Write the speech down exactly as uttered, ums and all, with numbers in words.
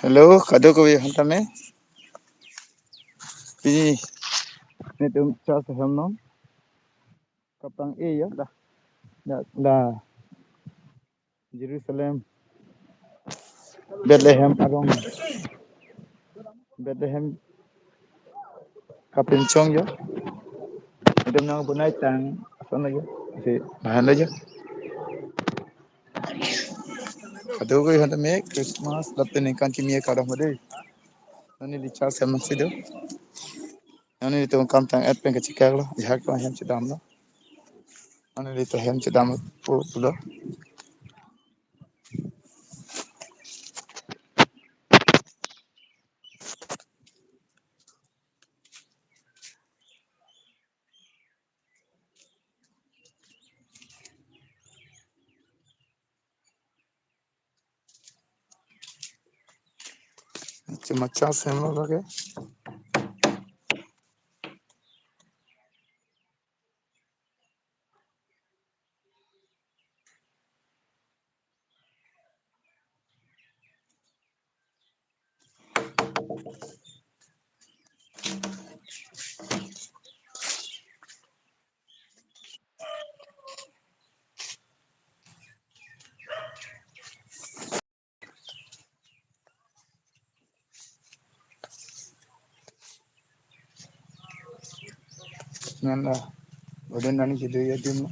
Hello, kadokave aphan tame. Pini nelitum church ahem along kaptang-e ya, dah. Dah, dah. Jerusalem, Bethlehem arong, Bethlehem kapinchong yo. Nelitum nang bonai tang ason lo yo. Si bahan lo yo. Kadokave aphan tame Christmas lapen ningkan kimi akardom ho dei. Non neli church ahem si do. Non nelitum kamtang-et pen kachekak lo. Jahak lo hem chedam lo. Non nelitum hem chedam pu pulo. Cuma cas yang lo lagi. Nanda, udah nani jadi ya tim.